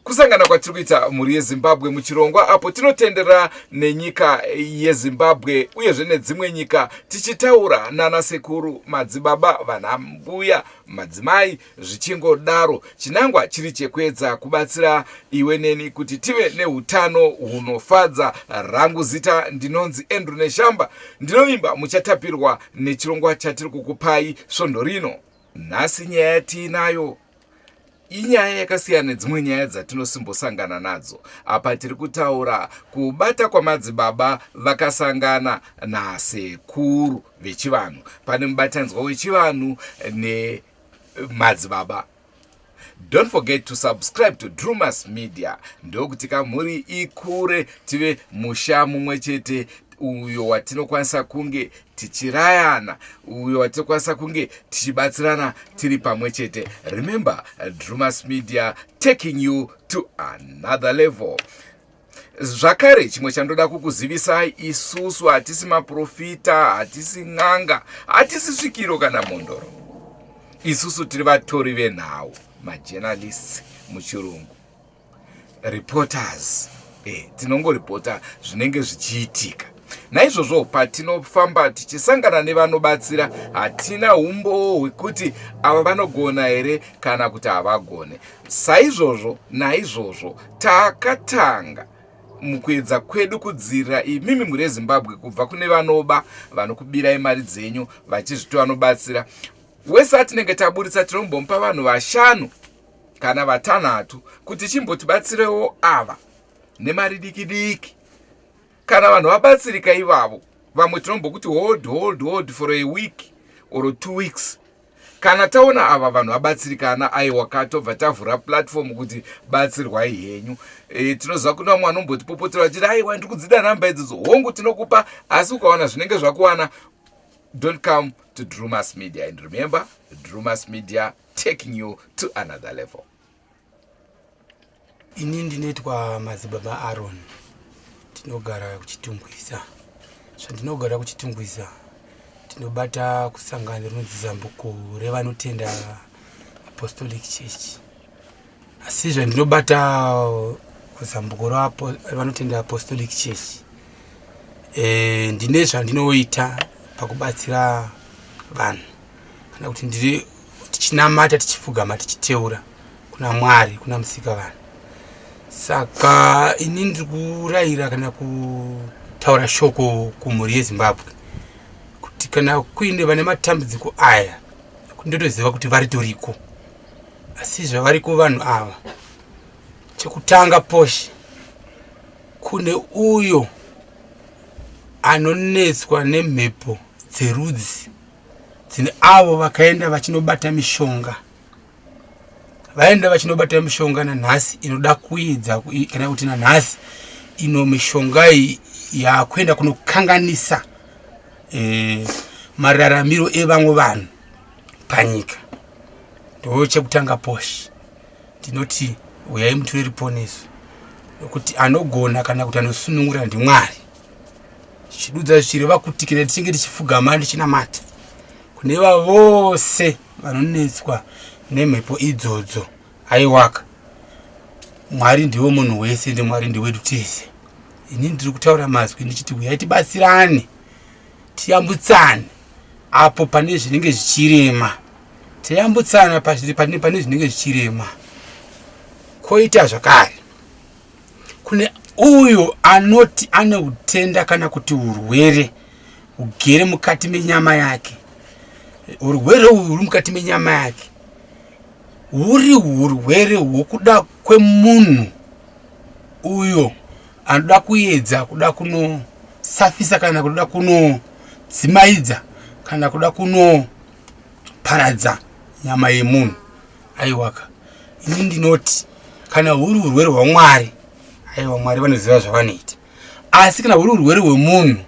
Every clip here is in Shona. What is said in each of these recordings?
Kusangana kwatiri kuita mhuri yeZimbabwe muchirongwa apo tinotendera nenyika yeZimbabwe uyezve nedzimwe nyika tichitaura nana sekuru, madzibaba, vana mbuya, madzimai zvichingodaro. Chinangwa chiri chekuedza kubatsira iwe neni kuti tive neutano hunofadza. Rangu zita ndinonzi Andrew Neshamba. Ndinovimba muchatapirwa nechirongwa chatiri kukupai svondo rino. Nhasi nyaya yatiinayo inyaya yakasiyana nedzimwe nyaya dzatinosimbosangana nadzo. Apa tiri kutaura kubata kwamadzibaba vakasangana nasekuru vechivanhu. Pane mubatanidzwa wechivanhu nemadzibaba. Don't forget to subscribe to Drumas Media ndokuti kamhuri ikure tive musha mumwe chete uyo watinokwanisa kunge tichirayana uyo watinokwanisa kunge tichibatsirana tiri pamwe chete. Remember, Drumas Media taking you to another level. Zvakare chimwe chandoda kukuzivisai, isusu hatisi maprofita, hatisi n'anga, hatisi svikiro kana mhondoro. Isusu tiri vatori venhau, majournalists muchirungu, reporters. Tinongoripota zvinenge zvichiitika. Naizvozvo patinofamba tichisangana nevanobatsira, hatina umbowo hwekuti ava vanogona here kana kuti havagone. Saizvozvo naizvozvo takatanga mukuedza kwedu kudzivirira imimi mhuri yeZimbabwe kubva kune vanoba, vanokubirai mari dzenyu vachizviti vanobatsira. Wese atinenge taburitsa tinombomupa vanhu vashanu kana vatanhatu kuti chimbotibatsirewo ava nemari diki diki. Kana vanhu vabatsirika ivavo, vamwe tinombokuti hold, hold, hold for a week or 2 weeks. Kana taona ava vanhu vabatsirikana, aiwa katobva tavhura platform kuti batsirwai henyu. Tinoziva kune vamwe vanombotipopotera vachiti aiwa ndiri kudzida namba idzodzo. Hongu, tinokupa, asi ukawana zvinenge zvakuwana, don't come to Drumas Media. And remember, Drumas Media taking you to another level. Ini ndinoitwa Madzibaba Aaron, ndinogara kuChitungwiza. Zvandinogara kuChitungwiza, ndinobata kusangano rinonzi Zambuko revanotenda Apostolic Church. Asi zvandinobata kuzambuko revanotenda Apostolic Church, ndine zvandinoita pakubatsira vanhu, kana kuti ndiri tichinamata, tichipfugama, tichiteura kuna Mwari, kuna Musika vanhu. Saka ini ndiri kurayira kana kutaura shoko kumhuri yeZimbabwe kuti kana kuine vane matambudziko aya, ndotoziva kuti varitoriko, asi zvavariko vanhu ava, chekutanga poshe kune uyo anonetswa nemhepo dzerudzi dzine avo vakaenda vachinobata mishonga, vaenda vachinobata mishonga nanhasi inoda kuidza, kana kuti nanhasi ino mishonga iyi yakuenda kunokanganisa mararamiro evamwe vanhu panyika. Ndo chekutanga poshe ndinoti uyai mutore ruponeso, nokuti anogona kana kuti anosunungura ndiMwari. Zvichidudza zvichireva kuti kana tichinge tichipfugama tichinamata kune vavose vanonetswa nemhepo idzodzo, aiwaka, Mwari ndiwo munhu wese, ndi Mwari ndiwedu tese. Ini ndiri kutaura mazwi ndichiti uyai tibatsirane, tiyambutsane apo pane zvinenge zvichirema, tiyambutsana pane zvinenge zvichirema. Koita zvakare kune uyo anoti ane utenda kana kuti urwere ugere mukati menyama yake. Urwere uhu huri mukati menyama yake huri urwere hwokuda kwemunhu uyo anoda kuedza kuda kunosafisa kana kuda kunodzimaidza kana kuda kunoparadza nyama yemunhu. Aiwaka, ini ndinoti kana huri urwere hwaMwari, aiwa, Mwari vanoziva zvavanoita. Asi kana huri urwere hwemunhu,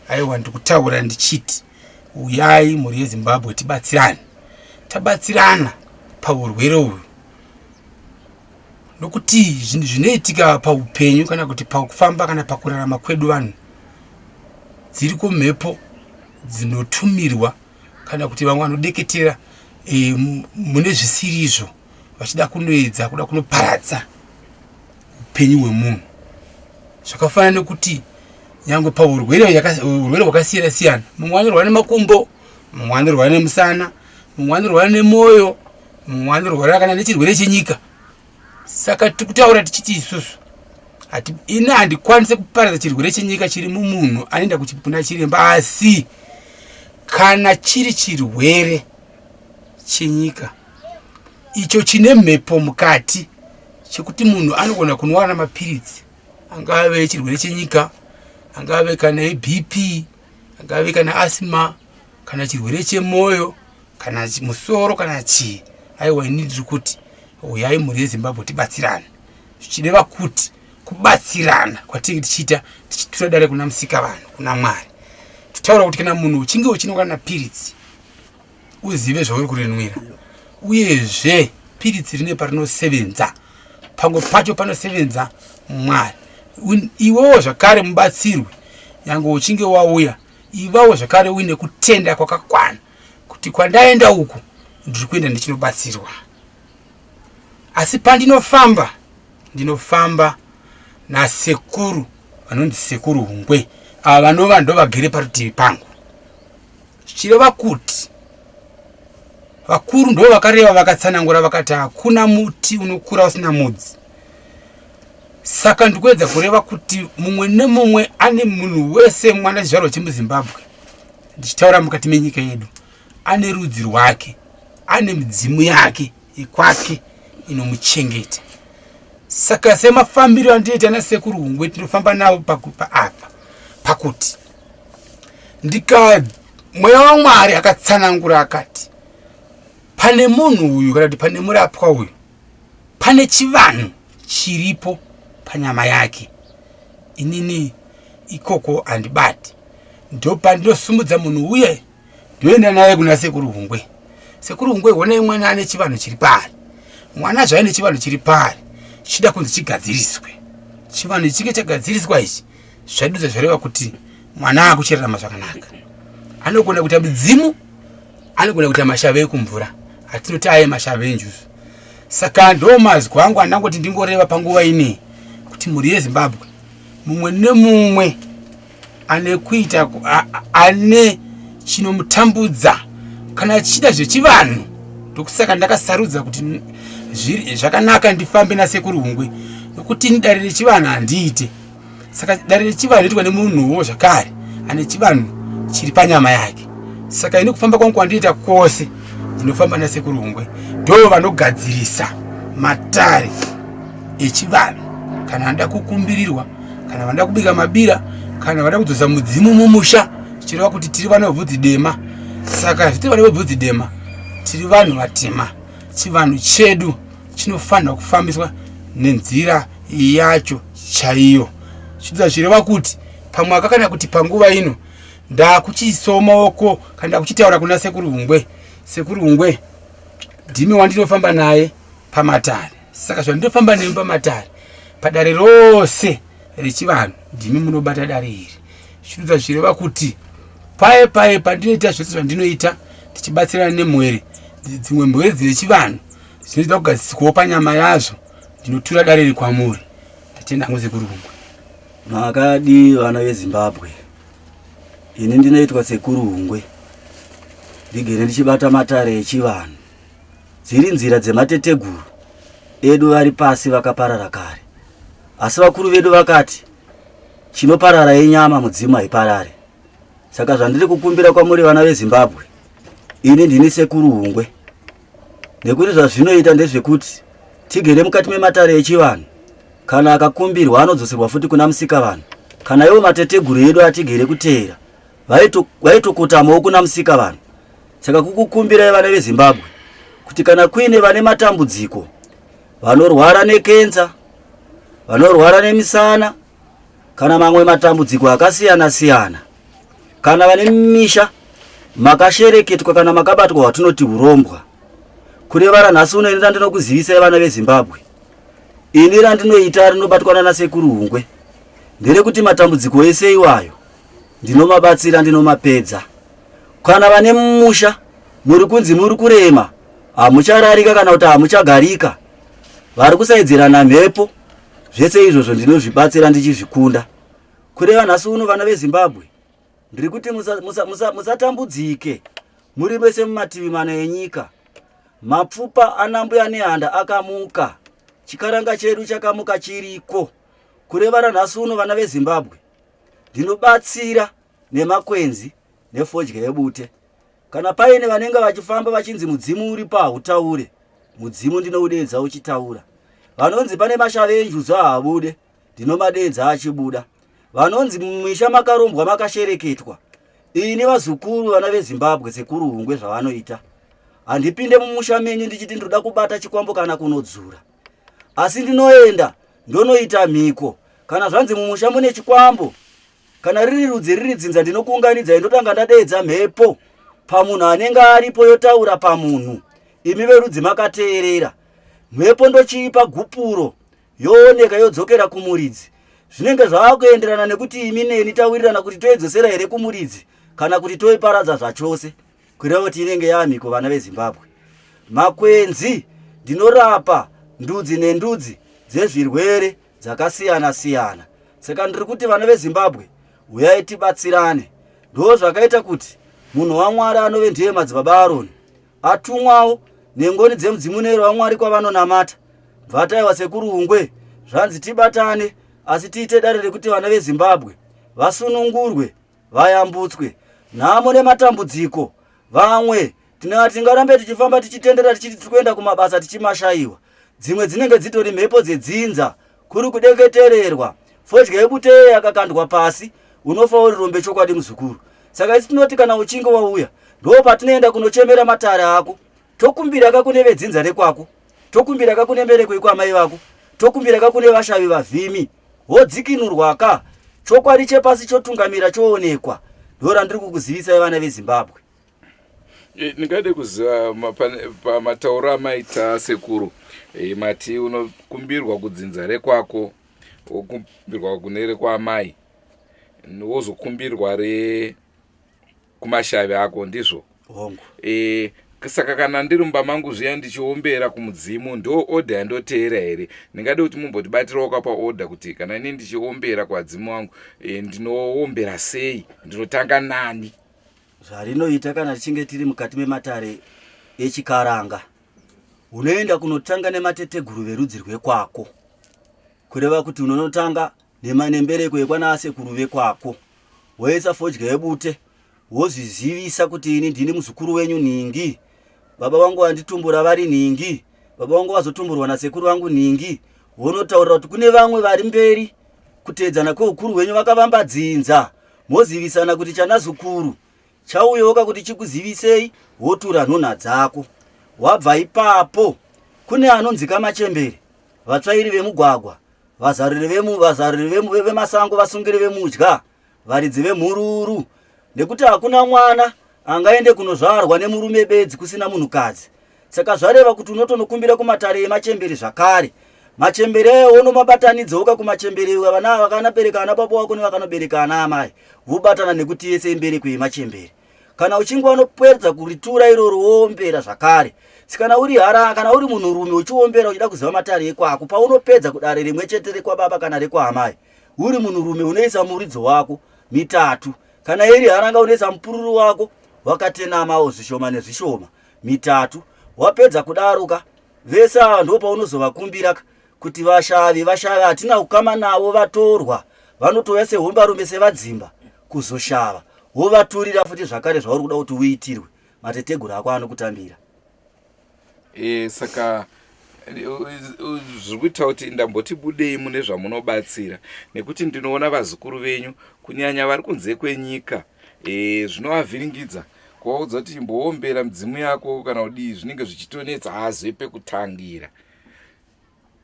aiwa, ndikutaura ndichiti uyai mhuri yeZimbabwe tibatsirane, tabatsirana paurwere uyu, nokuti zvinhu zvinoitika paupenyu kana kuti pakufamba kana pakurarama kwedu vanhu, dziriko mhepo dzinotumirwa kana kuti vamwe vanodeketera mune zvisirizvo vachida kunoedza kuda kunoparadza. paupenyu hwemunhu. Zvakafanana nekuti nyangwe paurwere urwere hwakasiyana siyana, mumwe anorwara nemakumbo, mumwe anorwara nemusana, mumwe anorwara nemwoyo, mumwe anorwara kana nechirwere chenyika. Saka tiri kutaura tichiti isusu ini handikwanise kuparadza chirwere chenyika chiri mumunhu anoenda kuna chiremba, asi kana chiri chirwere chenyika icho chine mhepo mukati chekuti munhu anogona kunwa mapiritsi, angave chirwere chenyika, angave kana eBP, angave kana asthma, kana chirwere chemwoyo, kana musoro, kana chii, aiwa, ini ndiri kuti uyai mhuri yeZimbabwe tibatsirane, zvichireva kuti kubatsirana kwatinenge tichiita tichitura dare kuna Musika vanhu, kuna Mwari, titaura kuti kana munhu uchinge uchinwa kana piritsi, uzive zvauri kurinwira, uyezve piritsi rine parinosevenza, pamwe pacho panosevenza Mwari. Iwewo zvakare mubatsirwe, nyange uchinge wauya, ivawo zvakare uine kutenda kwakakwana kuti kwandaenda uku ndiri kuenda ndichinobatsirwa. Asi pandinofamba, ndinofamba nasekuru vanonzi Sekuru Hungwe, ava vanova ndo vagere parutivi pangu, zvichireva kuti vakuru ndo vakareva, vakatsanangura, vakati hakuna muti unokura usina mudzi. Saka ndikuedza kureva kuti mumwe nemumwe ane, munhu wese, mwana chizvarwa chemuZimbabwe, ndichitaura mukati menyika yedu, ane rudzi rwake, ane midzimu yake yekwake inomuchengeta. Saka semafambiro andinoita naSekuru Hungwe, tinofamba navo paapa pakuti ndika mweya waMwari akatsanangura akati pane munhu uyu, kana kuti pane murapwa uyu, pane chivanhu chiripo panyama yake, inini ikoko handibati. Ndopandinosimudza munhu uye ndoenda naye kuna Sekuru Hungwe. "Sekuru Hungwe, honai mwana ane chivanhu chiri paari." Mwana zvaine chivanhu chiri paari, chichida kunzi chigadziriswe. Chivanhu chinge chagadziriswa ichi, zvaidudza zvareva kuti mwana akuchirarama zvakanaka, anogona kuita mudzimu, anogona kuita mashave ekumvura, atinoti aye mashave enjuzu. Saka ndo mazwi angu andangoti ndingoreva panguva inei kuti mhuri yeZimbabwe, mumwe nemumwe ane kuita ane chinomutambudza kana achiita zvechivanhu, ndokusaka ndakasarudza kuti zvakanaka ndifambe naSekuru Hungwe, nokuti ini dare rechivanhu handiite. Saka dare rechivanhu inoitwa nemunhuwo zvakare ane chivanhu chiri panyama yake. Saka ini kufamba kwangu kwandiita kwose, ndinofamba naSekuru Hungwe, ndo vanogadzirisa matare echivanhu. Kana anoda kukumbirirwa, kana vanoda kubika mabira, kana vanoda kudzosa mudzimu mumusha, zvichireva kuti tiri vana vebvudzi dema. Saka zvitiri vana vebvudzi dema, tiri vanhu vatema, chivanhu chedu chinofanirwa kufambiswa nenzira yacho chaiyo, chidza zvireva kuti pamwaka kana kuti panguva ino ndakuchiisawo maoko kana ndakuchitaura kuna Sekuru Hungwe. "Sekuru Hungwe, ndimi wandinofamba naye pamatare. Saka zvandinofamba nemi pamatare, padare rose rechivanhu, ndimi munobata dare iri." Zvinodza zvireva kuti paye paye pandinoita zvese zvandinoita tichibatsirana nemwere, dzimwe mhwere dzine chivanhu zvinoita kugadziswawo panyama yazvo, ndinotura dare iri kwamuri. Ndatenda hangu, Sekuru Hungwe. Makadi vana veZimbabwe? Ini ndinoitwa Sekuru Hungwe, ndigere ndichibata matare echivanhu, dziri nzira dzemateteguru edu vari pasi vakaparara kare. Asi vakuru vedu vakati chinoparara yenyama, mudzimu haiparare. Saka zvandiri kukumbira kwamuri vana veZimbabwe, ini ndini Sekuru Hungwe, nekuti zvazvinoita ndezvekuti tigere mukati mematare echivanhu, kana akakumbirwa anodzoserwa futi kuna Musika vanhu. Kana iwo mateteguru edu atigere kuteera vaitokotamawo kuna Musika vanhu. Saka kukukumbirai vana veZimbabwe kuti kana kuine vane matambudziko, vanorwara nekenza, vanorwara nemisana, kana mamwe matambudziko akasiyana siyana, kana vane misha makashereketwa kana makabatwa hwatinoti urombwa, kureva ranhasi uno, ini randinokuzivisai vana veZimbabwe, ini randinoita rinobatwa nana Sekuru Hungwe nderekuti matambudziko ese iwayo ndinomabatsira, ndinomapedza. Kana vane musha muri kunzi muri kurema, hamuchararika kana kuti hamuchagarika, vari kusaidzirana mhepo. Zvese izvozvo ndinozvibatsira ndichizvikunda. Kureva nhasi uno vana veZimbabwe, ndiri kuti musatambudzike musa, musa muri vese mumativi mana enyika. Mapfupa anambuya Nehanda akamuka, chikaranga chedu chakamuka chiriko. Kureva ranhasi uno vana veZimbabwe, ndinobatsira nemakwenzi nefodya yebute. Kana paine vanenge vachifamba vachinzi mudzimu uripo hautaure, mudzimu ndinoudeedza uchitaura. Vanonzi pane mashave enjuzu haabude, ndinomadeedza achibuda. Vanonzi mumisha makarombwa makashereketwa, ini vazukuru vana veZimbabwe sekuru Hungwe zvavanoita. Handipinde mumusha menyu ndichiti ndinoda kubata chikwambo kana kunodzura, asi ndinoenda ndonoita mhiko. Kana zvanzi mumusha mune chikwambo, Kana riri rudzi riri dzinza ndinokuunganidzai ndotanga ndadeedza mhepo pamunhu anenge aripo yotaura pamunhu imi verudzi makateerera. Mhepo ndochiipa gupuro yooneka yodzokera kumuridzi. Zvinenge zvaakuenderana nekuti imi neni tawirirana kuti toidzosera here kumuridzi kana kuti toiparadza zvachose. Kureva kuti inenge yaamhiko vana veZimbabwe. Makwenzi ndinorapa ndudzi nendudzi dzezvirwere dzakasiyana siyana. Saka ndiri kuti vana veZimbabwe huyai tibatsirane. Ndo zvakaita kuti munhu waMwari anove ndiye madzibaba Aroni atumwawo nengoni dzemudzimu nero waMwari kwavanonamata. Bvataiwa sekuru Hungwe zvanzi tibatane asi tiite dare rekuti vana veZimbabwe vasunungurwe vayambutswe nhamo nematambudziko. Vamwe tingarambe tichifamba tichitendera tichiti tiri kuenda kumabasa tichimashayiwa. Dzimwe dzinenge dzitori mhepo dzedzinza, kuri kudeketererwa. Fodya yebute yakakandwa pasi, unofa uri rombe chokwadi muzukuru. Saka isu tinoti kana uchinge wauya, ndo patinoenda kunochemera matare ako. Tokumbira ka kune vedzinza rekwako, tokumbira ka kune mbereko yekwamai vako, tokumbira ka kune vashavi vavhimi. Wodzikinurwa ka, chokwadi chepasi chotungamira choonekwa. Ndorandiri kukuzivisai vana veZimbabwe. Eh, ndingade kuziva pamatauro amaita sekuru eh, mati unokumbirwa kudzinza rekwako wokumbirwa kune rekwaamai wozokumbirwa rekumashavi ako ndizvo hongu e, saka kana ndiri mumba mangu zviya ndichiombera kumudzimu ndo order yandoteera here ndingade kuti mumbotibatirawo kapa order kuti kana ini ndichiombera kuvadzimu vangu e, ndinoombera sei ndinotanga nani Zvarinoita kana tichinge tiri mukati mematare echikaranga, unoenda kunotanga nemateteguru verudzi rwekwako, kureva kuti unonotanga nembereko yekwanaasekuru vekwako, woisa fodya yebute, wozvizivisa kuti ini ndini muzukuru wenyu nhingi, baba vangu vanditumbura vari nhingi, baba vangu vazotumburwa nasekuru vangu nhingi, wonotaurira kuti kune vamwe vari mberi kuteedzana kweukuru hwenyu vakavamba dzinza mozivisana kuti chanazukuru chauyoka kuti chikuzivisei wotura nhunha dzako wabva ipapo kune anonzika machembere vatsvairi vemugwagwa vazaruri vemu vemasango vasungiri vemudya varidzi vemhururu nekuti hakuna mwana angaende kunozvarwa nemurume bedzi kusina munhukadzi Saka zvareva kuti unotonokumbira kumatare emachembere zvakare. Machembere ayo wonomabatanidzoka kumachembere vana vakanabereka ana baba wako nevakanobereka ana amai vobatana nekuti yese imbereko yemachembere. Kana uchinge wanopedza kuritura iroro woombera zvakare. Sikana uri hara kana uri munhurume uchiombera uchida kuziva matare ekwako paunopedza kudare rimwe chete rekwababa kana rekwaamai uri munhurume unoisa muridzo wako mitatu kana iri haranga unoisa mupururu wako wakatenamawo zvishoma nezvishoma mitatu wapedza kudaro ka vese ava ndo paunozovakumbira ka kuti vashavi vashavi hatina ukama navo vatorwa vanotouya sehombarume sevadzimba kuzoshava wovaturira futi zvakare zvauri kuda kuti uitirwe mateteguru ako anokutambira e, saka zviri kuita kuti ndamboti budei mune zvamunobatsira nekuti ndinoona vazukuru venyu kunyanya vari kunze kwenyika e, zvinovavhiringidza kuvaudza kuti imboombera midzimu yako kana kudii zvinenge zvichitonetsa haazive pekutangira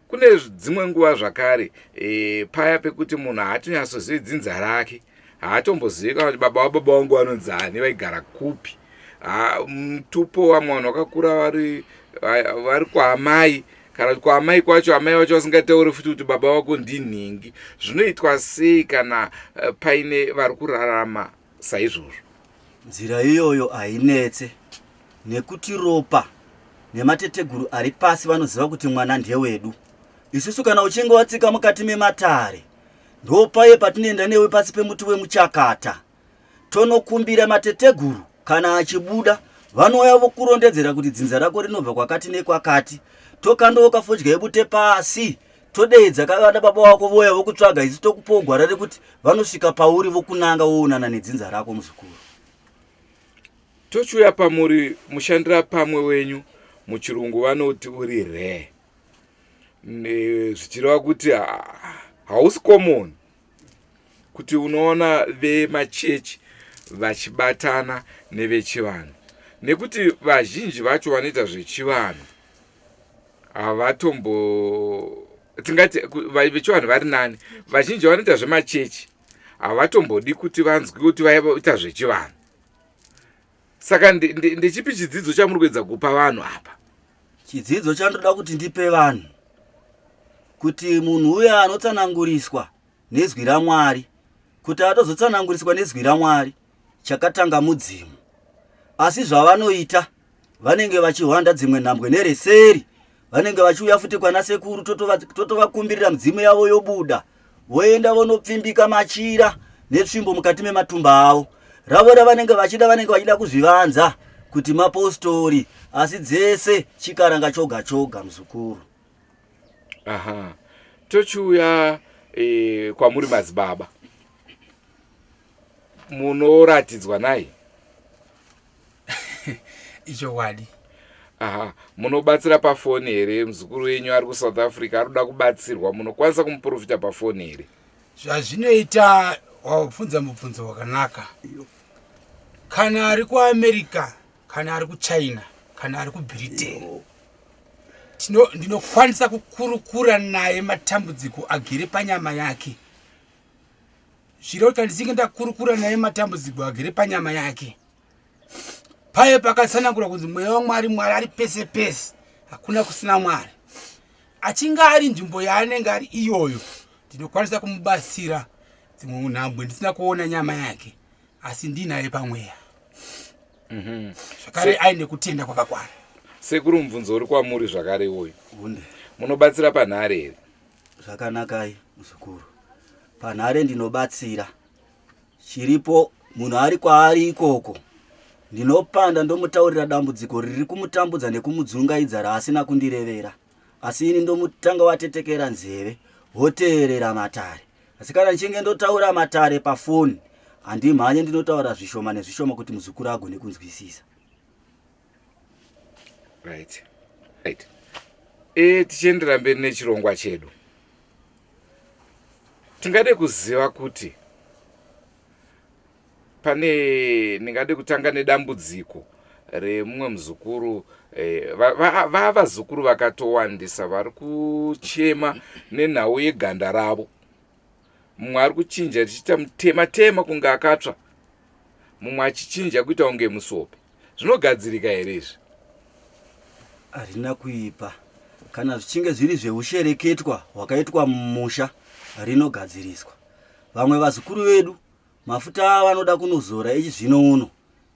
kune dzimwe nguva zvakare e, paya pekuti munhu haatonyatsozivi dzinza rake haatombozivi kana kuti baba vababa vangu vanonzi ani vaigara kupi mutupo vamwe vanhu vakakura vari vari kwaamai kana kuti kwaamai kwacho amai vacho vasingatauri futi kuti baba vako ndinhingi zvinoitwa sei kana eh, paine vari kurarama saizvozvo nzira iyoyo hainetse nekuti ropa nemateteguru ari pasi vanoziva kuti mwana ndewedu. Isusu kana uchinge watsika mukati mematare, ndopaye patinoenda newe pasi pemuti wemuchakata. Tonokumbira mateteguru kana achibuda vanouya vokurondedzera kuti dzinza rako rinobva kwakati nekwakati. Tokandoka fodya yebute pasi todeedza kavana baba wako voya vokutsvaga isu tokupawo gwara rekuti vanosvika pauri vokunanga woonana nedzinza rako muzukuru. Tochiuya pamuri mushandira pamwe wenyu muchirungu vanoti uri rare zvichireva kuti hausi common kuti unoona vemachechi vachibatana nevechivanhu nekuti vazhinji vacho vanoita zvechivanhu havatombo tingati vechivanhu vari nani vazhinji vanoita zvemachechi havatombodi kuti vanzwi kuti vaita zvechivanhu saka ndechipi chidzidzo chamuri kuedza kupa vanhu apa chidzidzo chandoda kuti ndipe vanhu kuti munhu uya anotsananguriswa nezwi ramwari kuti atozotsananguriswa nezwi ramwari chakatanga mudzimu asi zvavanoita vanenge vachihwanda dzimwe nhambwe nereseri vanenge vachiuya futi kwana sekuru totovakumbirira mudzimu yavo yobuda voenda vonopfimbika machira netsvimbo mukati mematumba avo ravo ravanenge vachida vanenge vachida kuzvivanza kuti mapostori asi dzese chikaranga choga choga muzukuru aha tochiuya e, kwamuri madzibaba munoratidzwa nai ichokwadi aha munobatsira pafoni here muzukuru wenyu ari kusouth africa ari kuda kubatsirwa munokwanisa kumuprofita pafoni here zvazvinoita wabvunza mubvunzo wakanaka kana ari kuamerica kana ari kuchina kana ari kubritain ndinokwanisa kukurukura naye matambudziko agere panyama yake zvireva kuti ndichinge ndakurukura naye matambudziko agere panyama yake paye pakatsanangura kunzi mweya wamwari mwari ari pese pese hakuna kusina mwari achinge ari nzvimbo yaanenge ari iyoyo ndinokwanisa kumubatsira dzimwe nhambwe ndisina kuona nyama yake asi ndinaye pamweya mhm. zvakare aine kutenda kwakakwana sekuru mubvunzo uri kwamuri zvakare iwoyo munobatsira panhare here zvakanakai muzukuru panhare ndinobatsira chiripo munhu ari kwaari ikoko ndinopanda ndomutaurira dambudziko riri kumutambudza nekumudzungaidza raasina kundirevera asi ini ndomutanga watetekera nzeve woteerera matare asi kana ndichinge ndotaura matare pafoni handimhanye ndinotaura zvishoma nezvishoma kuti muzukuru agone kunzwisisa right right e tichiendera mberi nechirongwa chedu tingade kuziva kuti pane ndingade kutanga nedambudziko remumwe muzukuru eh, vavazukuru va, va vakatowandisa vari kuchema nenhau yeganda ravo mumwe ari kuchinja richiita mutema tema kunge akatsva mumwe achichinja kuita kunge musope zvinogadzirika here izvi harina kuipa kana zvichinge zviri zveushereketwa hwakaitwa mumusha rinogadziriswa vamwe vazukuru vedu mafuta avanoda kunozora echizvino uno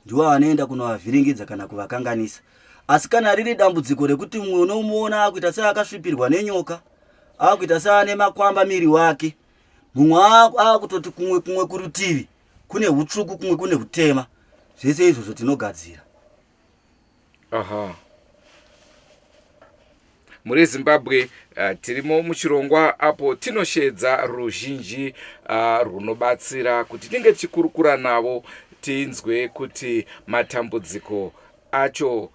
ndiwo anoenda kunovavhiringidza kana kuvakanganisa asi kana riri dambudziko rekuti mumwe unomuona akuita seakasvipirwa nenyoka akuita seane makwamba miri wake mumwe akutoti kumwe kumwe kurutivi kune hutsvuku kumwe kune hutema zvese izvozvo tinogadzira aha mhuri yezimbabwe uh, tirimo muchirongwa apo tinoshedza ruzhinji uh, rwunobatsira kuti tinge tichikurukura navo tinzwe kuti matambudziko acho uh,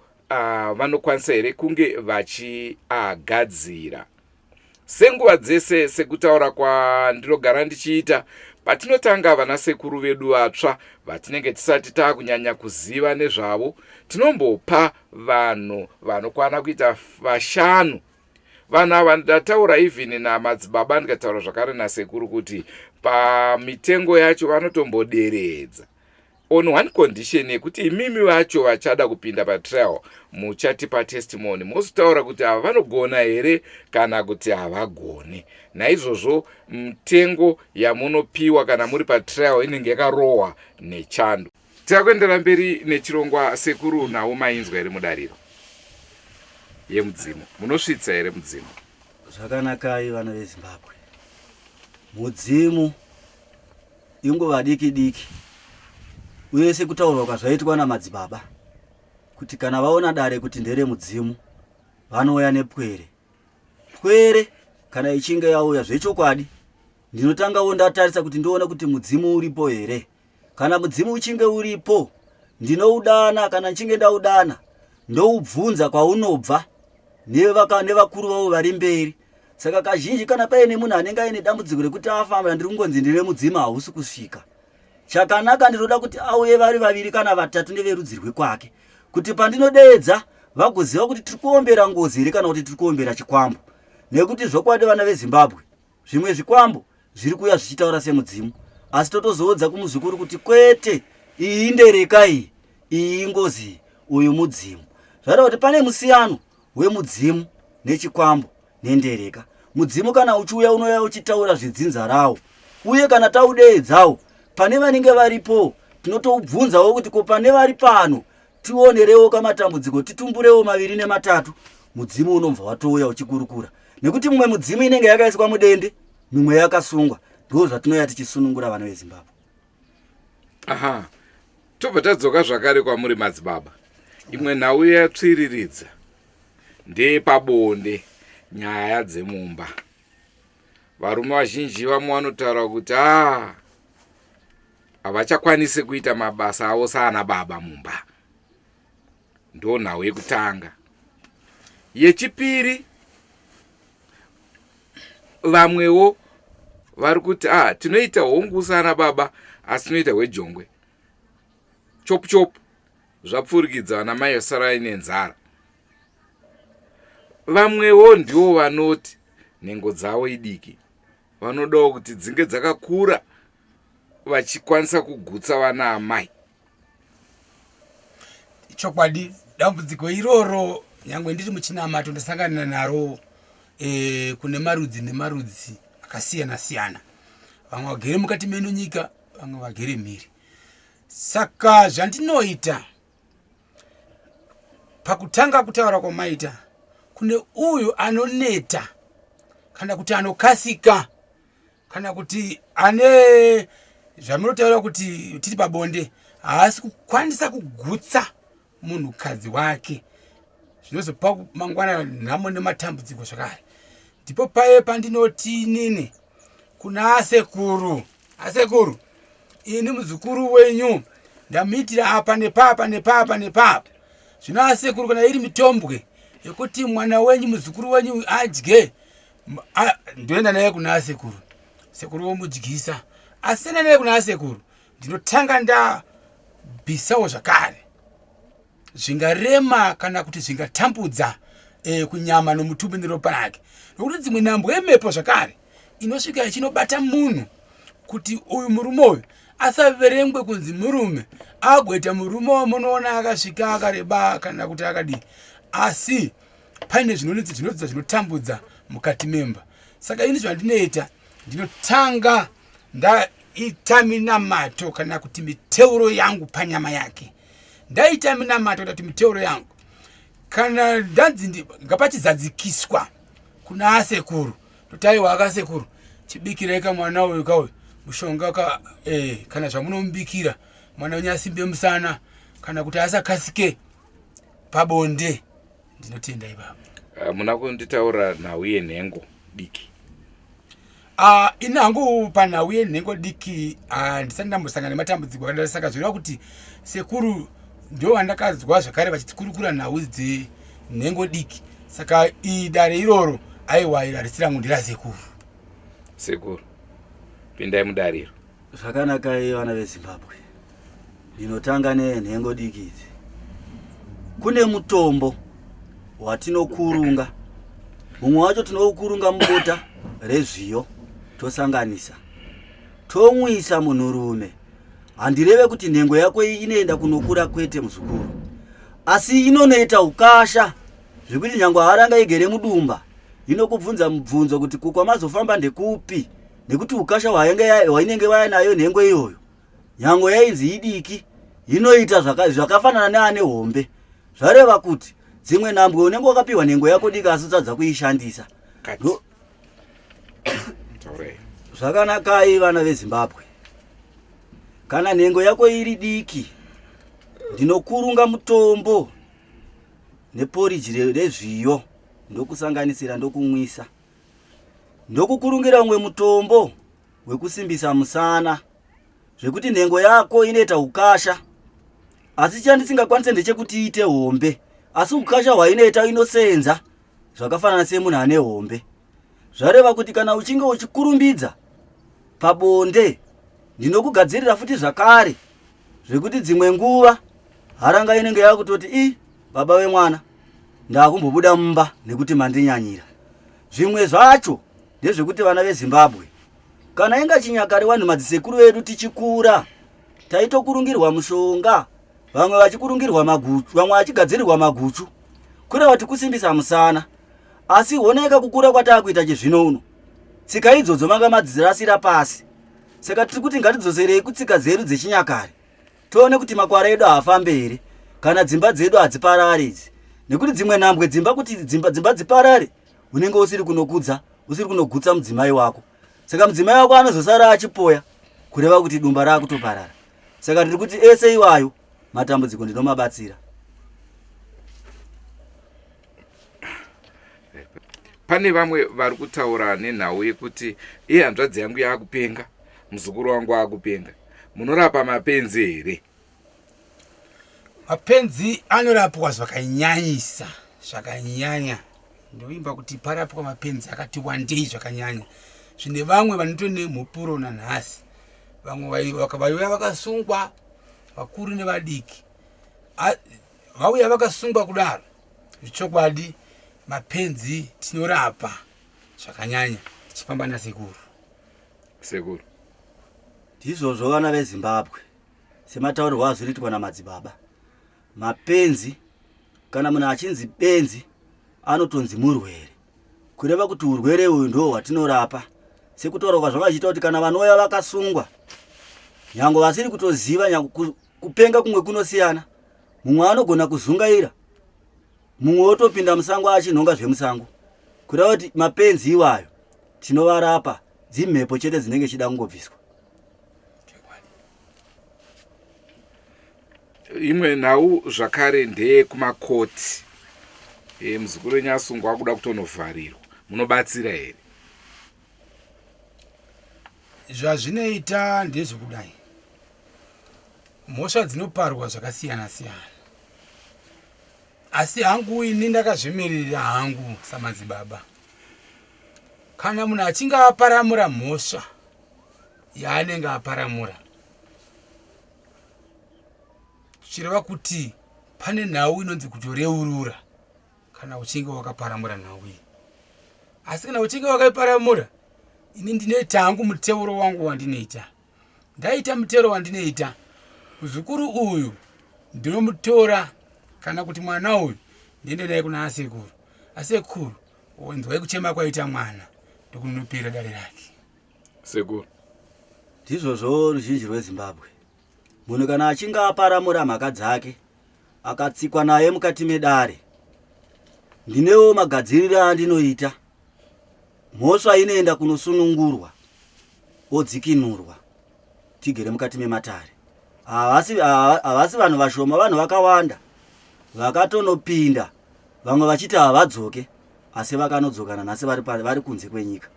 vanokwanisa here kunge vachiagadzira uh, Senguva dzese sekutaura kwandinogara ndichiita, patinotanga vanasekuru vedu vatsva vatinenge tisati taakunyanya kuziva nezvavo, tinombopa vanhu vanokwana kuita vashanu. Vanhu ava ndataura even namadzibaba ndikataura zvakare nasekuru kuti pamitengo yacho vanotomboderedza on one condition yekuti imimi vacho vachada kupinda patrial muchatipa testimony mozotaura kuti ava vanogona here kana kuti havagoni naizvozvo mitengo yamunopiwa kana muri patrial inenge yakarohwa nechando tikakuendera mberi nechirongwa sekuru nhau mainzwa here mudariro yemudzimu munosvitsa here mudzimu Zvakanakai vana veZimbabwe. Mudzimu inguva diki diki uye sekutaurwa kwazvaitwa namadzibaba kuti kana vaona dare kuti ndere mudzimu vanouya nepwere. Pwere kana ichinge yauya zvechokwadi ndinotangawo ndatarisa kuti ndione kuti mudzimu uripo here. Kana mudzimu uchinge uripo ndinoudana, kana ndichinge ndaudana ndoubvunza kwaunobva nevakuru vavo vari mberi. Saka kazhinji kana paine munhu anenge aine dambudziko rekuti afamba ndiri kungonzi ndine mudzimu hausi kusvika. Chakanaka ndinoda kuti auye vari vaviri kana vatatu neverudzi rwekwake kuti pandinodeedza vagoziva kuti tiri kuombera ngozi here kana kuti tiri kuombera chikwambo. Nekuti zvokwadi vana veZimbabwe Zvimwe zvikwambo zviri kuuya zvichitaura semudzimu asi totozoudza kumuzukuru kuti kwete, iyi indereka iyi, iyi ingozi iyi, uyu mudzimu. Zvareva kuti pane musiyano wemudzimu nechikwambo nendereka. Mudzimu kana uchiuya unouya uchitaura zvedzinza rawo uye kana taudeedzawo pane vanenge varipo tinotoubvunzawo kuti ko pane vari pano tionerewo kamatambudziko titumburewo maviri nematatu mudzimu unobva watouya uchikurukura nekuti mumwe mudzimu inenge yakaiswa mudende mimwe yakasungwa ndo zvatinouya tichisunungura vana vezimbabwe aha tobva tadzoka zvakare kwamuri madzibaba imwe nhau yatsviriridza ndeyepabonde nyaya dzemumba varume vazhinji vamwe vanotaura kuti a ah, havachakwanisi kuita mabasa avo saana baba mumba ndo nhau yekutanga yechipiri vamwewo vari kuti ah tinoita hongu saana baba asi tinoita hwejongwe chopu chopu zvapfurikidza vana mai vasarai nenzara vamwewo ndiwo vanoti nhengo dzavo idiki vanodawo kuti dzinge dzakakura vachikwanisa kugutsa vana amai Chokwadi dambudziko iroro nyangwe ndiri muchinamato ndasangana naro e, kune marudzi nemarudzi akasiyana siyana vamwe vagere mukati meno nyika vamwe vagere mhiri saka zvandinoita pakutanga kutaura kwamaita kune uyu anoneta kana kuti anokasika kana kuti ane zvamunotaura kuti tiri pabonde haasi kukwanisa kugutsa munhukadzi wake zvinozopa mangwana nhamo nematambudziko zvakare ndipo paye pandinoti inini kuna asekuru asekuru ini muzukuru wenyu ndamuitira apa nepapa nepapa nepapa zvino asekuru kana iri mitombwe yekuti mwana wenyu muzukuru wenyu adye ndoenda naye kuna asekuru sekuru vomudyisa asi enda naye kuna asekuru ndinotanga ndabvisawo zvakare zvingarema kana kuti zvingatambudza e, kunyama nomutumbi neropa rake nokuti dzimwe nhambwe yemhepo zvakare inosvika ichinobata munhu kuti uyu murume uyu asaverengwe kunzi murume agoita murume wamunoona akasvika akareba kana kuti akadii asi paine zvinonetsa zvinodza zvinotambudza mukati memba saka ini zvandinoita ndinotanga ndaita minamato kana kuti miteuro yangu panyama yake ndaita minamato kana kuti miteuro yangu kana ndanzi ngapachizadzikiswa kuna asekuru totaiwa akasekuru chibikirei kamwana uyu kauyu mushonga ka eh, kana zvamunomubikira mwana wenyu asimbe musana kana kuti asakasike pabonde ndinotenda ipapa ah, muna kunditaura nhau yenhengo diki Uh, ini hangu panhau yenhengo diki ah, ndisati uh, ndambosangana nematambudziko akadaro saka zvoreva kuti sekuru ndo vandakazwa zvakare vachitikurukura nhau dzenhengo diki saka iyi dare iroro aiwa iri harisi rangu nderasekuru sekuru pindai mudariro Zvakanakai vana veZimbabwe. Ndinotanga nenhengo diki idzi. Kune mutombo watinokurunga. Mumwe wacho tinoukurunga mubota rezviyo tosanganisa. Tomwisa munhurume. Handireve kuti nhengo yako iyi inoenda kunokura kwete muzukuru. Asi inonoita ukasha zvekuti nyangwe haranga igere mudumba inokubvunza mubvunzo kuti kukwamazofamba ndekupi nekuti ukasha hwainenge vaya nayo nhengo iyoyo nyango yainzi idiki inoita zvakafanana neane hombe zvareva kuti dzimwe nhambwe unenge wakapiwa nhengo yako diki asi utadza kuishandisa. Pakati. Taurai. Zvakanakai vana veZimbabwe. Kana nhengo yako iri diki, ndinokurunga mutombo neporiji rezviyo ndokusanganisira ndokumwisa. Ndokukurungira umwe mutombo wekusimbisa musana zvekuti nhengo yako inoita ukasha asi chandisingakwanise ndechekuti iite hombe asi ukasha hwainoita inosenza zvakafanana semunhu ane hombe zvareva kuti kana uchinge uchikurumbidza pabonde ndinokugadzirira futi zvakare zvekuti dzimwe nguva haranga inenge yakutoti i baba vemwana ndakumbobuda mumba nekuti mandinyanyira zvimwe zvacho ndezvekuti vana vezimbabwe kana inga chinyakare vanhu madzisekuru edu tichikura taitokurungirwa mushonga vamwe vachikurungirwa maguchu vamwe vachigadzirirwa maguchu kureva kuti kusimbisa musana asi honeka kukura kwataakuita chizvino uno tsika idzodzo manga madzirasira pasi saka tiri kuti ngatidzoserei kutsika dzedu dzechinyakare tione kuti makwara edu haafambe here kana dzimba dzedu hadziparare idzi nekuti dzimwe nhambwe dzimba kuti dzimba, dzimba dziparare unenge usiri kunokudza usiri kunogutsa mudzimai wako saka mudzimai wako anozosara achipoya kureva kuti dumba raakutoparara saka ndiri kuti ese iwayo matambudziko ndinomabatsira pane vamwe vari kutaura nenhau yekuti iye hanzvadzi yangu yaakupenga muzukuru wangu akupenga munorapa mapenzi here mapenzi anorapwa zvakanyanyisa zvakanyanya ndovimba kuti parapwa mapenzi akati wandei zvakanyanya zvine vamwe vanotone mhupuro nanhasi vamwe vaiuya vakasungwa vakuru nevadiki vauya vakasungwa kudaro zvechokwadi mapenzi tinorapa zvakanyanya tichifamba nasekuru sekuru ndizvozvo vana vezimbabwe semataurirwo azvinoitwa namadzibaba mapenzi kana munhu achinzi benzi anotonzi murwere kureva kuti urwere uyu ndo hwatinorapa sekutaura kwazvanga zvichiita kuti kana vanouya vakasungwa nyange vasiri kutoziva nyange kupenga kumwe kunosiyana mumwe anogona kuzungaira mumwe wotopinda musango achinhonga zvemusango kureva kuti mapenzi iwayo tinovarapa dzimhepo chete dzinenge chida kungobviswa imwe nhau zvakare ndeyekumakoti e, muzukuru wenyu asungwa akuda kutonovharirwa munobatsira here zvazvinoita ndezvekudai mhosva dzinoparwa zvakasiyana siyana asi hangu ini ndakazvimiririra hangu samadzibaba kana munhu achinge aparamura mhosva yaanenge aparamura zvichireva kuti pane nhau inonzi kutoreurura kana uchinge wakaparamura nhau iyi asi kana uchinge wakaiparamura ini ndinoita hangu muteuro wangu wandinoita ndaita mutero wandinoita muzukuru uyu ndinomutora kana kuti mwana uyu ndiende naye kuna asekuru asekuru nzwai kuchema kwaita mwana ndokunopera dare rake sekuru ndizvozvo ruzhinji rwezimbabwe munhu kana achinge aparamura mhaka dzake akatsikwa naye mukati medare ndinewo magadziriro andinoita mhosva inoenda kunosunungurwa odzikinurwa tigere mukati mematare havasi vanhu vashoma vanhu vakawanda vakatonopinda vamwe vachiti havadzoke asi vakanodzoka nanhasi vari kunze kwenyika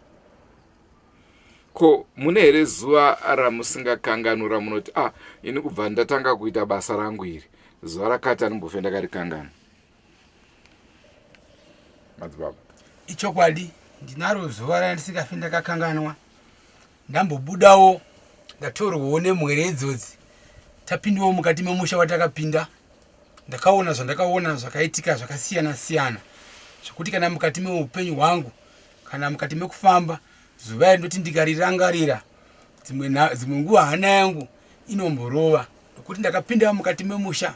ko mune here zuva ramusingakanganwi ramunoti ah ini kubva ndatanga kuita basa rangu iri zuva rakati andimbofe ndakarikanganwa madzibaba ichokwadi ndinaro zuva randisingafi ndakakanganwa ndambobudawo ndatorwawo nemwere idzodzi tapindawo mukati memusha watakapinda ndakaona zvandakaona zvakaitika zvakasiyana siyana zvekuti kana mukati meupenyu hwangu kana mukati mekufamba zuva iri ndoti ndikarirangarira dzimwe nguva hana yangu inomborova nokuti ndakapinda mukati memusha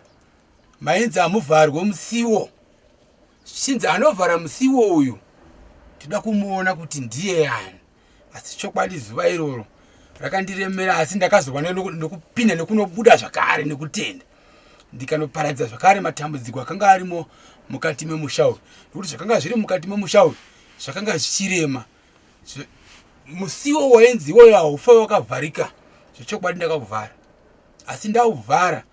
mainzi hamuvharwe musiwo zvichinzi anovhara musiwo uyu tinoda kumuona kuti ndiye ani asi chokwadi zuva iroro rakandiremera asi ndakazova nokupinda nekunobuda zvakare nekutenda ndikanoparadza zvakare matambudziko akanga arimo mukati memusha uyu nekuti zvakanga zviri mukati memusha uyu Zvakanga zvichirema. Musiwo wainzi iwoyo haufa wakavharika. Zvechokwadi ndakauvhara. Asi ndauvhara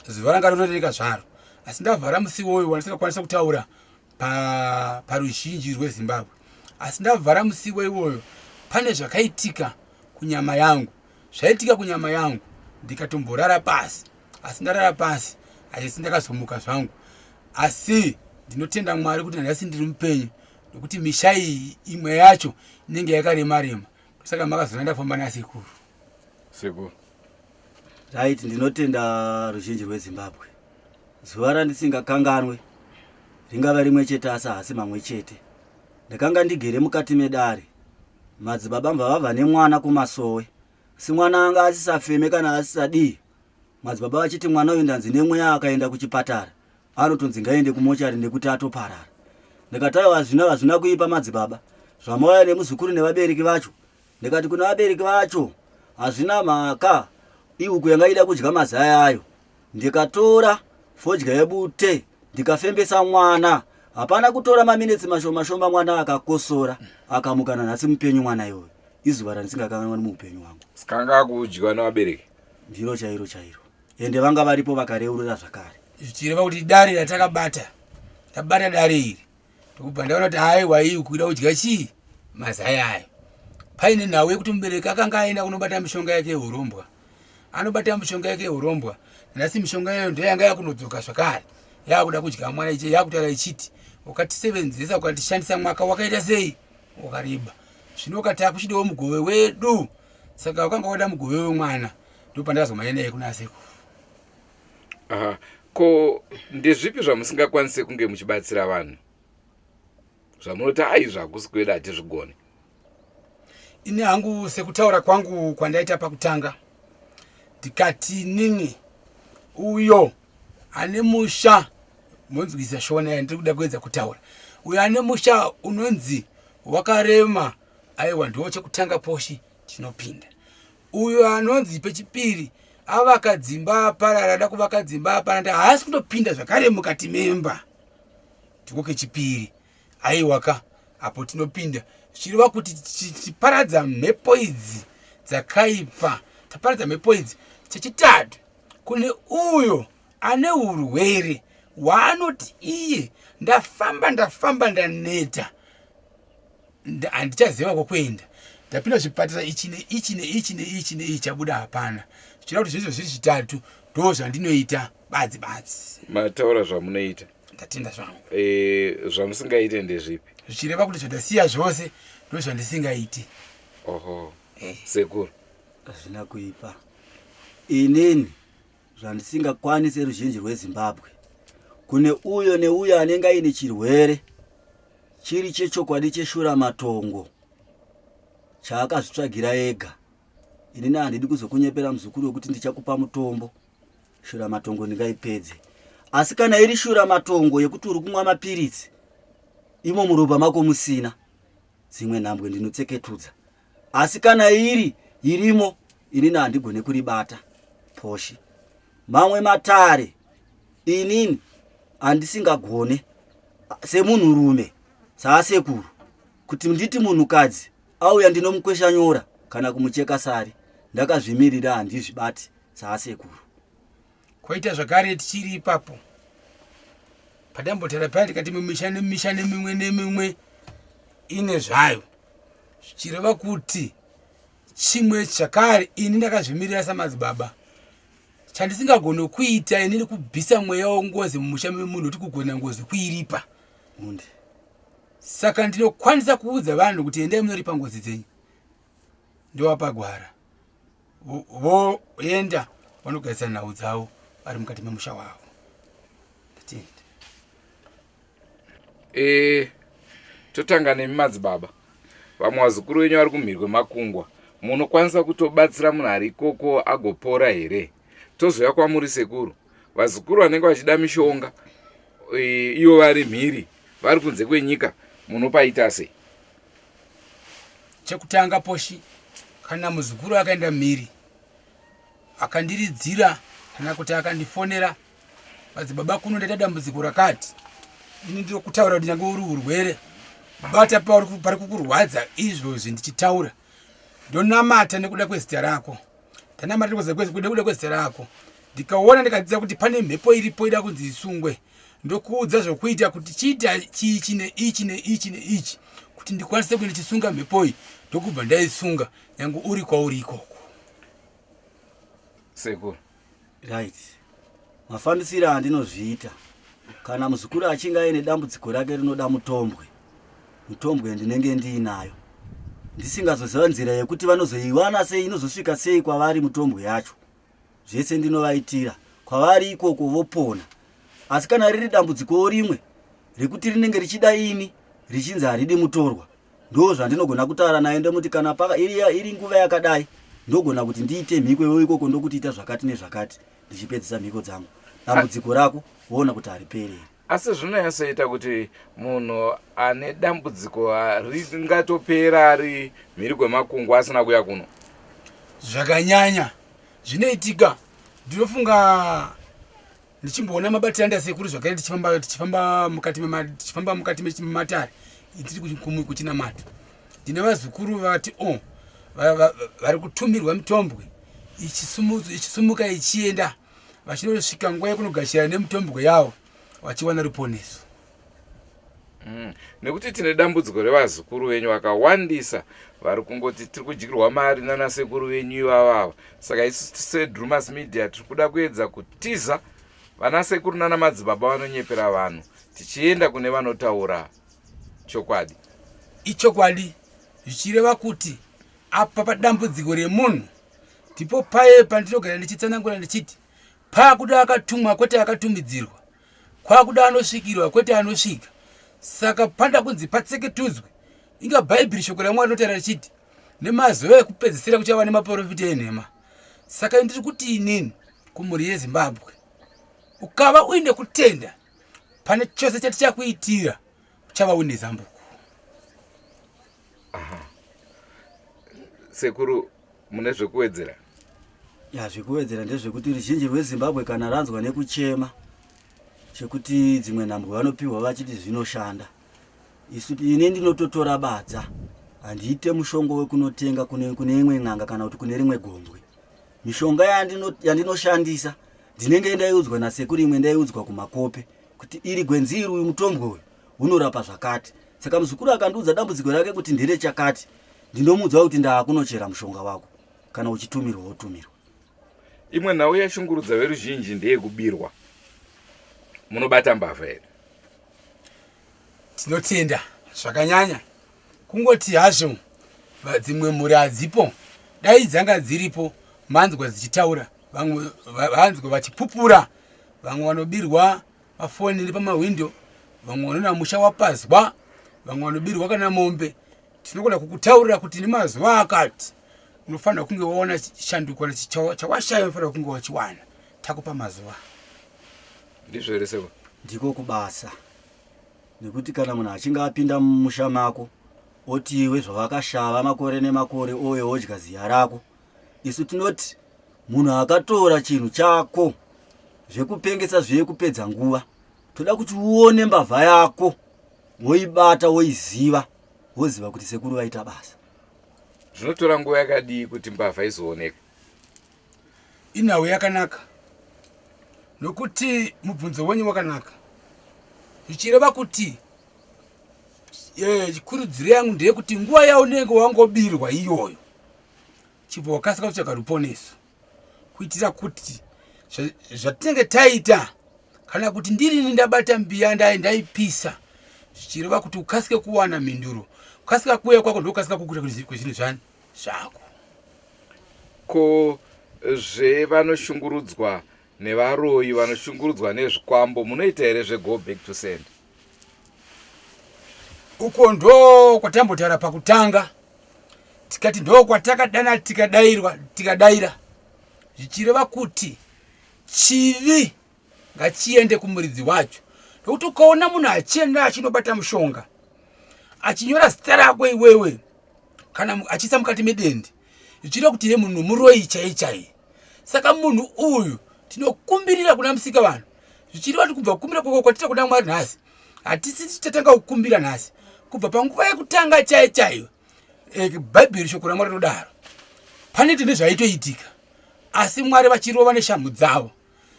zuva ranga rotorereka zvaro. Asi ndavhara musiwo uyu wandisingakwanisa kutaura paruzhinji rweZimbabwe. Asi ndavhara musiwo iwoyo pane zvakaitika kunyama yangu. Zvaitika kunyama yangu ndikatomborara pasi. Asi ndarara pasi asi ndakazomuka zvangu. Asi ndinotenda Mwari kuti nhasi ndiri mupenyu nekuti misha iyi imwe yacho inenge yakarema rema. Saka makazoona ndafamba nasekuru. Sekuru. Right, ndinotenda ruzhinji rweZimbabwe. Zuva randisingakanganwe ringava rimwe chete asi haasi mamwe chete. Ndakanga ndigere mukati medare. Madzibaba mbva vabva nemwana kumasowe. Asi mwana anga asisafeme kana asisadii. Madzibaba vachiti mwana uyu ndanzi nemweya akaenda kuchipatara. Anotonzi ngaende kumochari nekuti atoparara. Ndikati aiwa hazvina hazvina kuipa madzibaba. Zvamauya nemuzukuru nevabereki vacho. Ndikati kuna vabereki vacho hazvina mhaka ihuku yanga ida kudya mazai ayo. Ndikatora fodya yebute ndikafembesa mwana. Hapana kutora maminetsi mashoma shoma mwana akakosora akamuka nanhasi mupenyu mwana iwoyo. Izuva randisingakanganwani muupenyu hwangu. Saka anga akudyiwa nevabereki? Ndiro chairo chairo. Ende vanga varipo vakareurura zvakare. Zvichireva kuti dare ratakabata, tabata dare iri ndokubva ndaona kuti haiwa iyi kuida kudya chii mazai ayo. Paine nhau yekuti mubereki akanga aenda kunobata mishonga yake yehurombwa, anobata mishonga yake yehurombwa nhasi mishonga iyoyo ndiyo yanga yakunodzoka zvakare yakuda kudya mwana ichi yakutaura ichiti ukatisevenzesa ukatishandisa mwaka wakaita sei wakareba zvino ukati akuchidawo mugove wedu saka wakanga wada mugove wemwana ndopandakazomhanya naye kuna sekuru. Aha, ko ndezvipi zvamusingakwanise kunge muchibatsira vanhu zvamunoti ai zvakusi kwedu hatizvigone? Ini hangu sekutaura kwangu kwandaita pakutanga ndikati nini uyo ane musha monzwisa shona yandiri kuda kuedza kutaura uyo ane musha unonzi wakarema aiwa ndiwo chekutanga poshi tinopinda uyo anonzi pechipiri avaka dzimba aparara ada kuvaka dzimba aparanda haasi kutopinda zvakare mukati memba ndiko kechipiri aiwaka apo tinopinda zvichireva kuti tiparadza mhepo idzi dzakaipa taparadza mhepo idzi chechitatu kune uyo ane urwere hwaanoti iye ndafamba ndafamba ndaneta handichaziva kwekuenda ndapinda zvipatara ichi neichi neichi neichi neichi chabuda hapana zvichireva kuti zvezvo zviri zvitatu ndo zvandinoita badzi badzi. Mataura zvamunoita. Ndatenda zvangu. E, zvamusingaite ndezvipi? Zvichireva kuti zvandasiya zvose ndo zvandisingaiti. Oho. Eh. Sekuru. Hazvina kuipa. Inini zvandisingakwanise ruzhinji rweZimbabwe kune uyo neuyo anenge aine chirwere chiri chechokwadi cheshuramatongo chaakazvitsvagira ega. Inini handidi kuzokunyepera muzukuru wekuti ndichakupa mutombo shuramatongo ndingaipedze. Asi kana iri shuramatongo yekuti uri kumwa mapiritsi imo muropa mako musina, dzimwe nhambwe ndinotseketudza. Asi kana iri irimo inini handigone kuribata poshi. Mamwe matare inini andisingagone semunhurume saasekuru kuti nditi munhukadzi auya ndinomukwesha nyora kana kumucheka sari ndakazvimirira handizvibati saasekuru. Koita zvakare tichiri ipapo padambotaura paya tikati mumisha nemisha nemimwe nemimwe ine zvayo zvichireva kuti chimwe zvakare ini ndakazvimirira samadzibaba chandisingagone kuita ini kubvisa mweya wengozi mumusha memunhu kuti kugona ngozi kuiripa. Mundi. Saka ndinokwanisa kuudza vanhu kuti endai munoripa ngozi dzenyu ndovapa gwara voenda vanogadzisa nhau dzavo vari mukati memusha wavo. Ndatenda. E, totanga nemi madzibaba. Vamwe vazukuru venyu vari kumhiri kwemakungwa, munokwanisa kutobatsira munhu ari ikoko agopora here? Tozouya kwamuri sekuru. Vazukuru vanenge vachida mishonga e, ivo vari mhiri, vari kunze kwenyika, munopaita sei? Chekutanga poshi, kana muzukuru akaenda mhiri akandiridzira kana kuti akandifonera madzibaba kuno ndaita dambudziko rakati ini ndiri kutaura kuti nyange uri urwere Bata pari kukurwadza izvozvi ndichitaura. Ndonamata nekuda kwezita rako. Ndanamata nekuda kwezita rako. Ndikaona ndikadzidza kuti pane mhepo iripo ida kunzi isungwe. Ndokuudza zvokuita kuti chiita chichi neichi neichi neichi kuti ndikwanise kuenda chisunga mhepo iyi ndokubva ndaisunga nyange uri kwauri ikoko. Sekuru. Right. Mafambisiro andinozviita kana muzukuru achinge aine dambudziko rake rinoda mutombwe, mutombwe ndinenge ndiinayo ndisingazoziva nzira yekuti vanozoiwana sei, inozosvika sei kwavari mutombwe yacho. Zvese ndinovaitira kwavari ikoko vopona. Asi kana riri dambudzikowo rimwe rekuti rinenge richida ini richinzi haridi mutorwa, ndo zvandinogona kutaura naye ndomuti kana paka iri, iri nguva yakadai ndogona kuti ndiite mhiko iwe ikoko ndokuti ita zvakati nezvakati ndichipedzisa mhiko dzangu dambudziko rako woona kuti hariperi here. Asi zvinonyatsoita kuti munhu ane dambudziko ringatopera ari mhiri kwemakungwa asina kuya kuno. Zvakanyanya zvinoitika ndinofunga ndichimboona mabatiro anda sekuru zvakare tichifamba tichifamba mukati tichifamba mukati mematare tiri kuchinamato ndine vazukuru vati o oh, vari kutumirwa mitombwe ichisumuka ichienda vachinosvika nguva yekunogashira nemitombwe yavo vachiwana ruponeso Nekuti tine dambudziko revazukuru venyu vakawandisa vari kungoti tiri kudyirwa mari nana sekuru venyu ivavava. Saka isu seDrumas Media tiri kuda kuedza kutiza vana sekuru nana madzibaba vanonyepera vanhu tichienda kune vanotaura chokwadi. Ichokwadi zvichireva kuti apa padambudziko remunhu ndipo paye pandinogara ndichitsanangura ndichiti pakuda akatumwa kwete akatumidzirwa. Kwakuda anosvikirwa kwete anosvika. Saka panda kunzi patseketudzwe. Inga Bhaibheri shoko raMwari rinotaura richiti nemazuva ekupedzisira kuchava nemaporofita enhema. Saka ndiri kuti inini kumhuri yeZimbabwe ukava uine kutenda pane chose chatichakuitira uchava uine zambuko. Aha. Sekuru mune zvekuwedzera? Ya, zvekuwedzera ndezvekuti ruzhinji rweZimbabwe kana ranzwa nekuchema chekuti dzimwe nhambwe vanopiwa vachiti zvinoshanda, isu ini ndinototora badza, handiite mushongo wekunotenga kune, kune imwe n'anga kana kuti kune rimwe gombwe. Mishonga yandinoshandisa ndinenge ndaiudzwa nasekuru, imwe ndaiudzwa kumakope kuti iri gwenzi iri, uyu mutombwe uyu unorapa zvakati. Saka muzukuru akandiudza dambudziko rake kuti ndere chakati, ndinomuudza kuti ndaakunochera mushonga wako, kana uchitumirwa wotumirwa. Imwe nhau yashungurudza veruzhinji ndeyekubirwa. Munobata mbavha here? Tinotenda zvakanyanya. Kungoti hazvo dzimwe mhuri hadzipo, dai dzanga dziripo manzwa dzichitaura, vamwe vanzwa vachipupura, vamwe vanobirwa mafoni nepamahwindo, vamwe vanoona musha wapazwa, vamwe vanobirwa kana mombe. Tinogona kukutaurira kuti nemazuva akati unofanira kunge waona shanduko chawashaya unofanira kunge wachiwana. Takupa mazuva. Ndizvo here sekuru? Ndiko kubasa, nekuti kana munhu achinge apinda mumusha mako oti iwe zvawakashava makore nemakore oye odya ziya rako, isu tinoti munhu akatora chinhu chako zvekupengesa zviye kupedza nguva, toda kuti uone mbavha yako woibata woiziva, woziva kuti sekuru vaita basa. Zvinotora nguva yakadii kuti mbavha izooneka? Inhau yakanaka nokuti mubvunzo wenyu wakanaka, zvichireva kuti kurudziro yangu ndeyekuti nguva yaunenge wangobirwa iyoyo chibva wakasika kutsvaga ruponeso kuitira kuti zvatinenge taita kana kuti ndirini ndabata mbiya ndaipisa, zvichireva kuti ukasike kuwana mhinduro. Kukasika kuuya kwako ndokukasika kukuita kwezvinhu zvani zvako. Ko zvevanoshungurudzwa nevaroyi, vanoshungurudzwa nezvikwambo, munoita here zvego back to send? Uko ndo kwatambotaura pakutanga, tikati ndo kwatakadana tikadairwa tikadaira, zvichireva kuti chivi ngachiende kumuridzi wacho, nokuti ukaona munhu achienda achinobata mushonga achinyora zita rako iwewe kana achiisa mukati medende, zvichireva kuti ye munhu muroyi chai chai. Saka munhu uyu tinokumbirira kuna musika vanhu, zvichireva kuti kubva kukumbira kwako kwatita kuna Mwari nhasi, hatisi tichatanga kukumbira nhasi. Kubva panguva yekutanga chaiyo chaiyo, Bhaibheri shoko raMwari rinodaro, pane tine zvaitoitika asi Mwari vachirova neshamhu dzavo.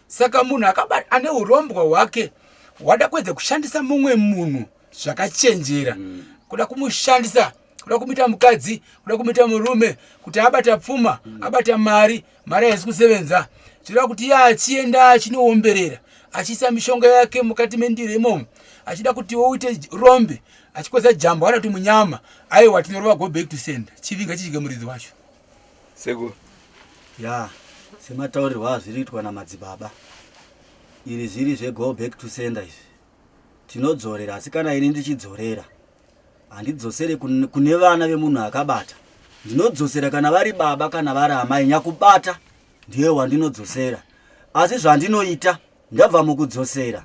Saka munhu ane urombwa hwake wada kuedza kushandisa mumwe munhu zvakachenjera, kuda kumushandisa, kuda kumuita mukadzi, kuda kumuita murume, kuti abata pfuma, abata mari, mari haisi kusevenza. Zvireva kuti iye achienda achinoomberera, achiisa mishonga yake mukati mendiro imomo, achida kuti uite rombe, achikweza jambo kana kuti munyama. Aiwa, tinorova go back to sender, chivinga chidye muridzi wacho. Sekuru. Ya, semataurirwo azviri kuitwa namadzibaba, iri zviri zvego back to sender izvi tinodzorera, asi kana ini ndichidzorera handidzosere kune vana vemunhu akabata. Ndinodzosera kana vari baba kana vari amai, nyakubata ndiye wandinodzosera. Asi zvandinoita ndabva mukudzosera,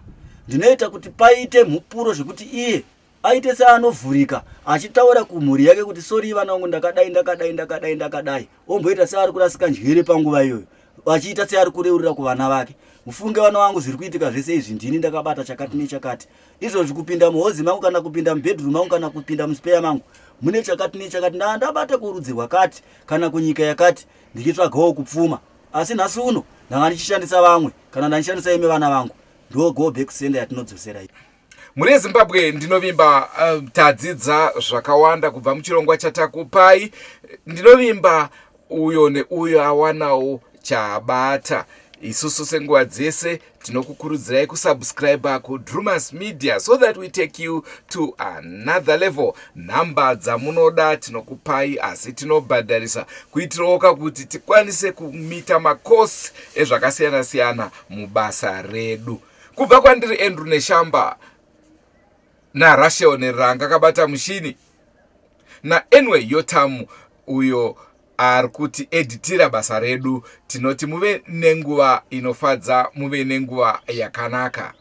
ndinoita kuti paite mhupuro zvekuti iye aite seanovhurika achitaura kumhuri yake kuti sori vana vangu, ndakadai, ndakadai, ndakadai, ndakadai, omboita seari kurasika njere panguva iyoyo, achiita seari kureurira kuvana vake, mufunge vana vangu, zviri kuitika zvese izvi ndini ndakabata chakati nechakati. Izvozvi kupinda muhozi mangu kana kupinda mubedroom mangu kana kupinda muspeya mangu mune chakati nechakati, ndaa ndabata kurudzi rwakati kana kunyika yakati ndichitsvagawo kupfuma, asi nhasi uno ndanga ndichishandisa vamwe kana ndandishandisa imi vana vangu. Ndo go back sender yatinodzosera iyi. Mhuri yeZimbabwe, ndinovimba tadzidza zvakawanda kubva muchirongwa chatakupai. Ndinovimba uyo neuyo awanawo chaabata. Isusu senguva dzese tinokukurudzirai kusubscribe kuDrumas Media so that we take you to another level. Nhamba dzamunoda tinokupai, asi tinobhadharisa kuitirawoka kuti tikwanise kumita makosi ezvakasiyana-siyana mubasa redu. Kubva kwandiri Andrew Neshamba naRachel Neranga akabata mushini, naAnyway Yotamu uyo ari kuti editira basa redu, tinoti muve nenguva inofadza, muve nenguva yakanaka.